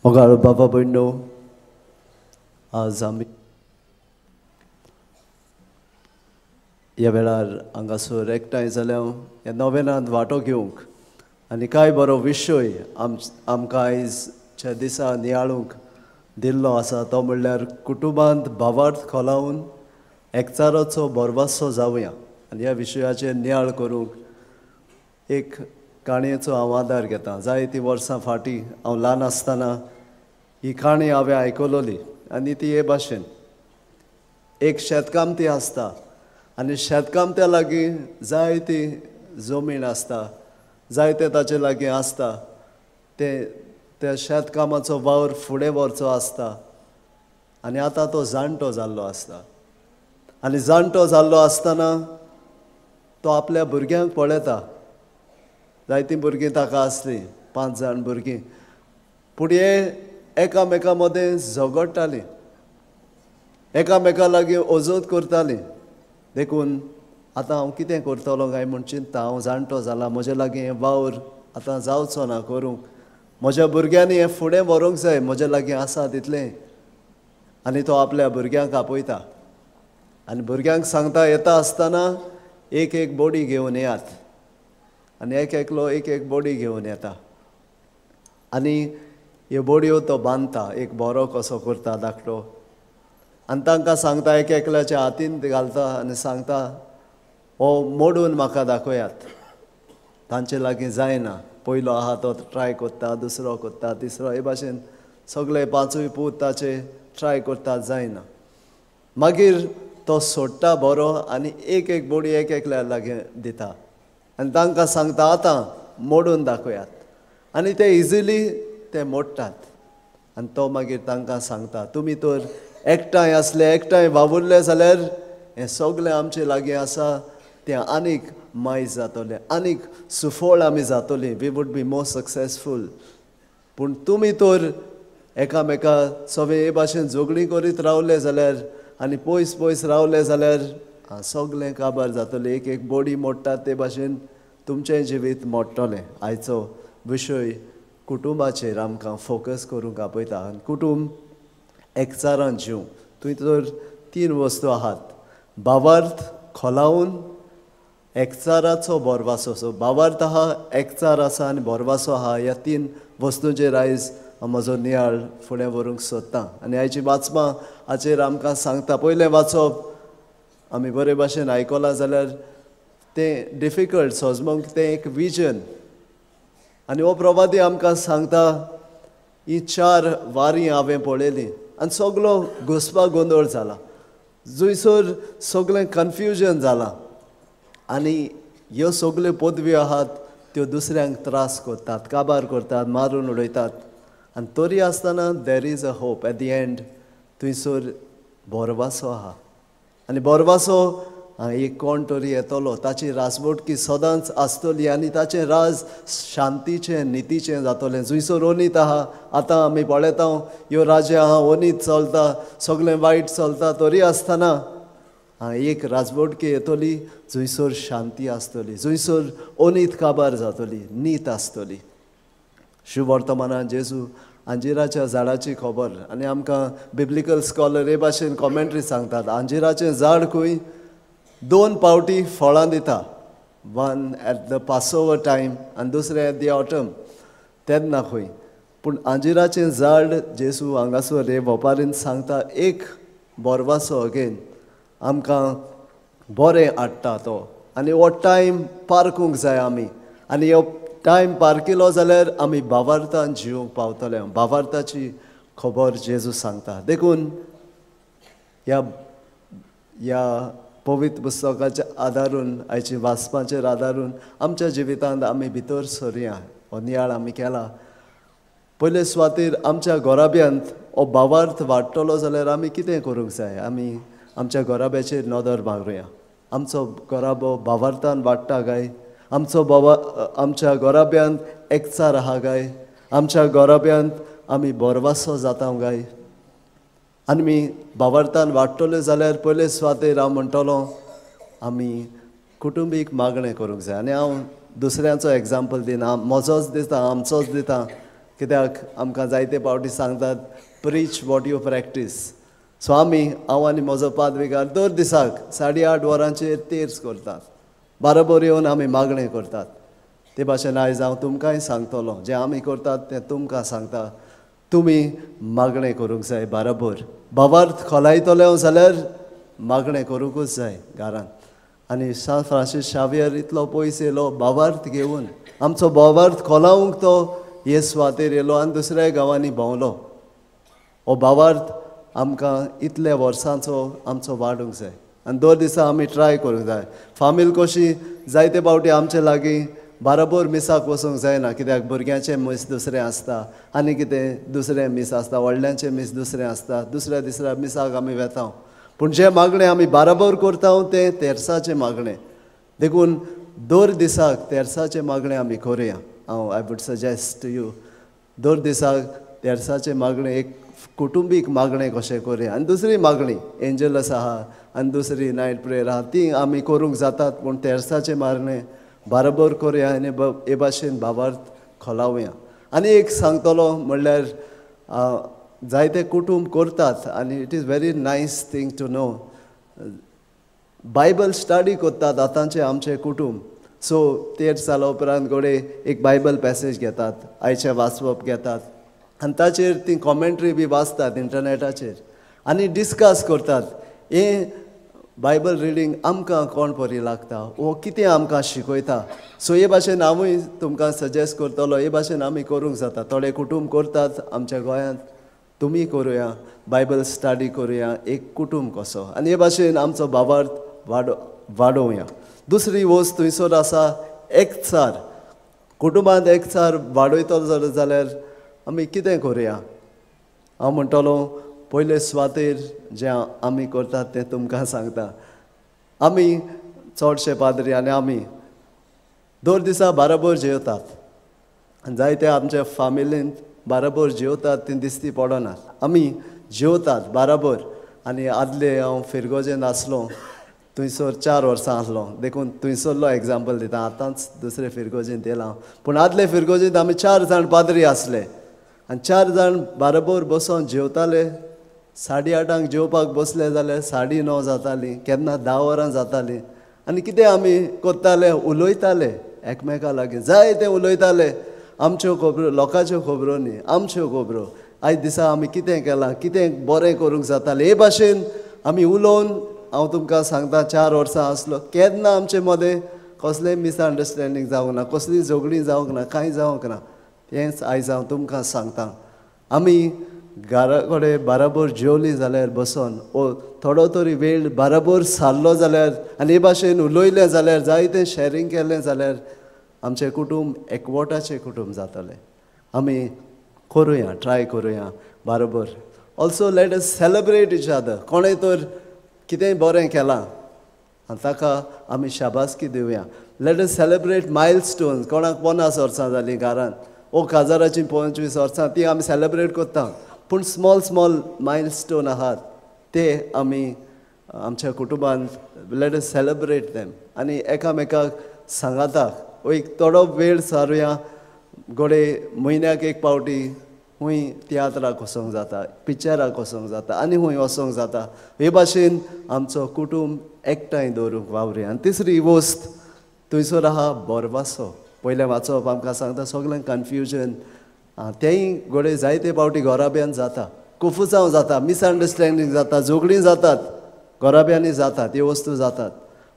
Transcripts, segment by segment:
मोगाळ बाबा भयणो, आज आमी ह्या वेळार हांगासर एकठांय जाल्या ह्या नोवेनांत वांटो घेवंक आनी कांय बरो विशय आमकां आयजच्या दिसा नियाळूंक दिल्लो आसा, तो म्हणल्यार कुटुंबांत भावार्थ खोलावन एकचाराचो भरवासो जावया. आनी ह्या विशयाचेर नियाळ करूंक एक काणयेचो हांव आदार घेता. जायतीं वर्सां फाटीं हांव ल्हान आसतना ही काणी हांवें आयकलोली आनी ती हे भाशेन. एक शेतकामती आसता आनी शेतकामत्या लागीं जायती जमीन आसता, जायते ताचे लागीं आसता, ते त्या शेतकामाचो वावर फुडें व्हरचो आसता आनी आतां तो जाणटो जाल्लो आसता. आनी जाणटो जाल्लो आसतना तो आपल्या भुरग्यांक पळयता. जायतीं भुरगीं ताका आसलीं, 5 जाण भुरगीं, पूण हे एकामेका मदें झगडटालीं, एकामेका लागीं अजोत करतालीं. देखून आतां हांव कितें करतलो काय म्हूण चिंता, हांव जाणटो जाला, म्हजे लागीं हें वावर आतां जावचो ना करूंक, म्हज्या भुरग्यांनी हें फुडें व्हरूंक जाय, म्हज्या लागीं आसा तितलें. आनी तो आपल्या भुरग्यांक आपयता आनी भुरग्यांक सांगता, येता आसतना एक एक बोडी घेवन येयात. आनी एक एकलो एक एक बोडी घेवन येता आनी ह्यो बोडयो तो बांदता, एक बरो कसो करता धाकटो, आनी तांकां सांगता, एक एकल्याच्या हातीन घालता आनी सांगता, हो मोडून म्हाका दाखयात. तांचे लागीं जायना, पयलो आहा तो ट्राय करता, दुसरो करता, तिसरो, हे भाशेन सगळे 5 पूत ताचे ट्राय करता, जायना. मागीर तो सोडटा बरो आनी एक एक बोडी एक एकल्या लागीं दिता आनी तांकां सांगता, आतां मोडून दाखयात. आनी ते इजिली ते मोडटात. आनी तो मागीर तांकां सांगता, तुमी तर एकठांय आसले, एकठांय वावुरले जाल्यार हें सगळें आमचे लागीं आसा तें आनीक मायज जातलें, आनीक सुफळ आमी जातलीं, we would be more successful. पूण तुमी तर एकामेका सगळे हे भाशेन झगडीं करीत रावले जाल्यार आनी पयस पयस रावले जाल्यार सगळें काबार जातलें. एक एक बोडी मोडटात ते भाशेन तुमचें जिवीत मोडटलें. आयचो विशय कुटुंबाचेर आमकां फोकस करूंक आपयता. आनी कुटुंब एकचारान जीव, थंय तर 3 वस्तू आहात, भावार्थ खोलावन, एकचाराचो भरवासो. सो भावार्थ आहा, एकचार आसा आनी भरवासो आहा. ह्या 3 वस्तूंचेर आयज म्हजो नियाळ फुडें व्हरूंक सोदता. आनी आयची वाचपां हाचेर आमकां सांगता. पयलें वाचप आमी बरे भाशेन आयकलां जाल्यार तें डिफिकल्ट सोजमूंक, तें एक विजन. आनी हो प्रवादी आमकां सांगता, ही 4 वारी हांवें पळयली आनी सगलो घुसपा गोंदळ जाला, जंयसर सगळें कन्फ्युजन जालां आनी ह्यो सगल्यो पदव्यो आहात त्यो दुसऱ्यांक त्रास करतात, काबार करतात, मारून उडयतात. आनी तरी आसतना there is a hope at the end. थंयसर भरवासो आहा आनी भरवासो एक कोण तरी येतलो, ताची राजवटकी सदांच आसतली आनी ताचें राज शांतीचें, नितीचें जातलें. जंयसर ओनीत आहा, आतां आमी पळयता ह्यो राज्यां आहा, ओनीत चलता, सगळें वायट चलता, तरी आसतना एक राजवटकी येतली जंयसर शांती आसतली, जंयसर ओनीत काबार जातली, नीत आसतली. शुवर्तमानान जेजू अंजिराच्या झाडाची खबर आनी आमकां बिब्लिकल स्कॉलर हे भाशेन कॉमेंट्री सांगतात, अंजिराचें झाड खंय 2 पावटी फळां दिता, 1 एट the Passover time आनी दुसरें एट the autumn, तेन्ना खंय. पूण अंजिराचें झाड जेजू हांगासर हे वपारीन सांगता, एक बोरवासो अगेन आमकां बरें हाडटा तो. आनी हो टायम पारकूंक जाय आमी, आनी हो टायम पारकिलो जाल्यार आमी भावार्थान जिवंक पावतले. भावार्थाची खबर जेजू सांगता. देखून ह्या ह्या पवित्र पुस्तकाच्या आदारून, आयची वाचपाचेर आदारून आमच्या जिवितांत आमी भितर सरया. हो नियाळ आमी केला. पयले सुवातेर आमच्या घराब्यांत हो भावार्थ वाडटलो जाल्यार आमी कितें करूंक जाय? आमी आमच्या घराब्याचेर नदर मारुया. आमचो घराबो भावार्थान वाडटा काय? आमचो बाबा आमच्या घराब्यांत एकचार आहा काय? आमच्या घराब्यांत आमी भरवासो जाता काय? आनी आमी भावार्थान वाडटले जाल्यार पयले सुवातेर हांव म्हणटलो आमी कुटुंबीक मागणें करूंक जाय. आनी हांव दुसऱ्यांचो एग्जाम्पल दिना, म्हजोच दिता, आमचोच दिता. कित्याक आमकां जायते पावटी सांगतात preach what you practice. So आमी, हांव आनी म्हजो पादविगार दर दिसाक 8:30 वरांचेर तेर्स करतात, बाराबर येवन आमी मागणें करतात. ते भाशेन आयज हांव तुमकांय सांगतलो, जें आमी करतात तें तुमकां सांगता. तुमी मागणें करूंक जाय बाराबर. भावार्थ खोलायतले जाल्यार मागणें करूंकूच जाय घरांत. आनी सांत फ्रांसीस शावियर इतलो पयस येयलो भावार्थ घेवन, आमचो भावार्थ खोलावंक तो हे सुवातेर येयलो आनी दुसऱ्या गांवांनी भोंवलो. हो भावार्थ आमकां इतल्या वर्सांचो आमचो वाडूंक जाय आनी दर दिसा आमी ट्राय करूंक जाय. फामील कशी जायते पावटी आमचे लागीं बाराबर मिसाक वचूंक जायना, कित्याक भुरग्यांचें मीस दुसरें आसता आनी कितें दुसरें मीस आसता, व्हडल्यांचें मीस दुसरें आसता, दुसऱ्या दुसऱ्या मिसाक आमी वेता. पूण जें मागणें आमी बाराबर करता तें तेर्साचें मागणें. देखून दर दिसाक तेर्साचें मागणें आमी करुया. हांव I would suggest to you, दर दिसाक तेर्साचें मागणें एक कुटुंबीक मागणें कशें करुया. आनी दुसरी मागणी एंजलस आहा आनी दुसरी नायट प्रेयर आहा, ती आमी करूंक जातात, पूण तेर्साचें मागणें बाराबर करुया आनी हे भाशेन भावार्थ खोलावया. आनी एक सांगतलो म्हणल्यार जायते कुटूंब करतात आनी it is very nice thing to know, Bible study करतात आतांचे आमचे कुटूंब. सो तेर जाल्या उपरांत घडये एक बायबल पॅसेज घेतात, आयचें वाचप घेतात आनी ताचेर ती कॉमेंट्री बी वाचतात इंटरनेटाचेर आनी डिस्कस करतात हें बायबल रिडींग आमकां कोण परी लागता वो कितें आमकां शिकयता. सो हे भाशेन हांवूय तुमकां सजेस्ट करतलो, हे भाशेन आमी करूंक जाता. थोडे कुटूंब करतात आमच्या गोंयांत, तुमी करुया, बायबल स्टडी करुया एक कुटूंब कसो आनी हे भाशेन आमचो भावार्थ वाडोवया. दुसरी वस्त थंयसर आसा एकचार. कुटुंबांत एकचार वाडयतलो जाल्यार आमी कितें करुया? हांव म्हणटलो पयले सुवातेर जें आमी करतात तें तुमकां सांगता. आमी चडशे पाद्री आनी आमी दर दिसा बाराबर जेवतात आनी जायते आमच्या फामिलींत बाराबर जेवतात ती दिसती पडनात. आमी जेवतात बाराबर. आनी आदले हांव फिरगोजेंत आसलो, थंयसर 4 वर्सां आसलो, देखून थंयसरलो एग्जाम्पल दिता. आतांच दुसरे फिरगोजेंत येयला हांव, पूण आदले फिरगोजेंत आमी 4 जाण पाद्री आसले आनी 4 जाण बाराबर बसोन जेवताले. 8:30 जेवपाक बसले जाल्यार 9:30 जातालीं, केन्ना 10 वरां जातालीं. आनी कितें आमी करताले, उलयताले एकमेका लागीं, जाय तें उलयताले. आमच्यो खबरो, लोकांच्यो खबरो न्ही, आमच्यो खबरो. आयज दिसा आमी कितें केलां, कितें बरें करूंक जातालें, हे भाशेन आमी उलोवन. हांव तुमकां सांगता 4 वर्सां आसलो, केन्ना आमचे मदें कसलें मिसअंडरस्टँडींग जावंक ना, कसलीं झगडीं जावंक ना, कांय जावंक ना. तेंच आयज हांव तुमकां सांगता. आमी घरा कडेन बाराबर जेवलीं जाल्यार बसोन ओ थोडो तरी वेळ बाराबर सारलो जाल्यार आनी हे भाशेन उलयलें जाल्यार, जायतें शॅरींग केलें जाल्यार आमचें कुटूंब एकवटाचें कुटूंब जातलें. आमी करुया, ट्राय करुया बाराबर. Also let us celebrate each other. कोणें तर कितेंय बरें केलां आनी ताका आमी शाबासकी दिवया. Let us celebrate milestones. कोणाक 50 वर्सां जालीं घरांत ओ काजाराचीं 25 वर्सां, ती आमी सेलेब्रेट करता. पूण स्मॉल स्मॉल मायलस्टोन आहात ते आमी आमच्या कुटुंबांत let us celebrate them. आनी एकामेकाक सांगाता एक थोडो वेळ सारुया, घडये म्हयन्याक एक पावटी खूंय तियात्राक वचोंक जाता, पिक्चराक वचोंक जाता आनी खूंय वचोंक जाता. हे भाशेन आमचो कुटूंब एकठांय दवरूंक वावरुया. आनी तिसरी वस्त थंयसर आहा बोरवासो. पयलें वाचप आमकां सांगता सगळें कन्फ्युजन, तेंय घडये जायते पावटी घराब्यान जाता, कुफुसांव जाता, मिसअंडरस्टँडींग जाता, झगडीं जातात, घराब्यांनी जातात, ह्यो वस्तू जातात.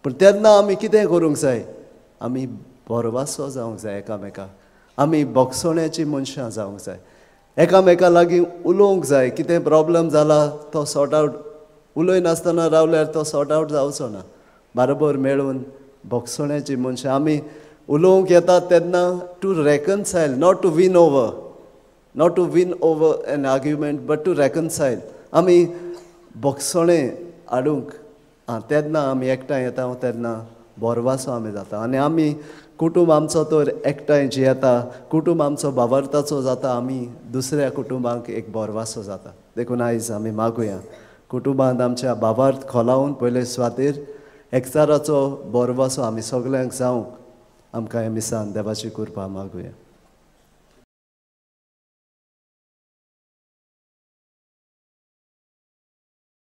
पूण तेन्ना आमी कितें करूंक जाय, आमी बोरवासो जावंक जाय एकामेकाक, आमी बोगसोण्याचीं मनशां जावंक जाय, एकामेका लागीं उलोवंक जाय. कितें प्रॉब्लम जाला तो सॉर्ट आवट, उलयनासतना रावल्यार तो सॉर्ट आवट जावचो ना. बाराबर मेळून बोगसोण्याचीं मनशां आमी उलोवंक येतात तेन्ना to reconcile, not to win over, not to win over an argument but to reconcile. आमी बोगसोणें हाडूंक तेन्ना आमी एकठांय येता तेन्ना बोरवासो आमी जाता. आनी आमी कुटूंब आमचो तर एकठांय जियेता, कुटूंब आमचो बावरताचो जाता, आमी दुसऱ्या कुटुंबांक एक बोरवासो जाता. देखून आयज आमी मागुया कुटुंबांत आमच्या बाबार्थ खोलावन पयले सुवातेर एकचाराचो बोरवासो आमी सगल्यांक जावंक आमकां हे मिसान देवाची कृपा मागुया.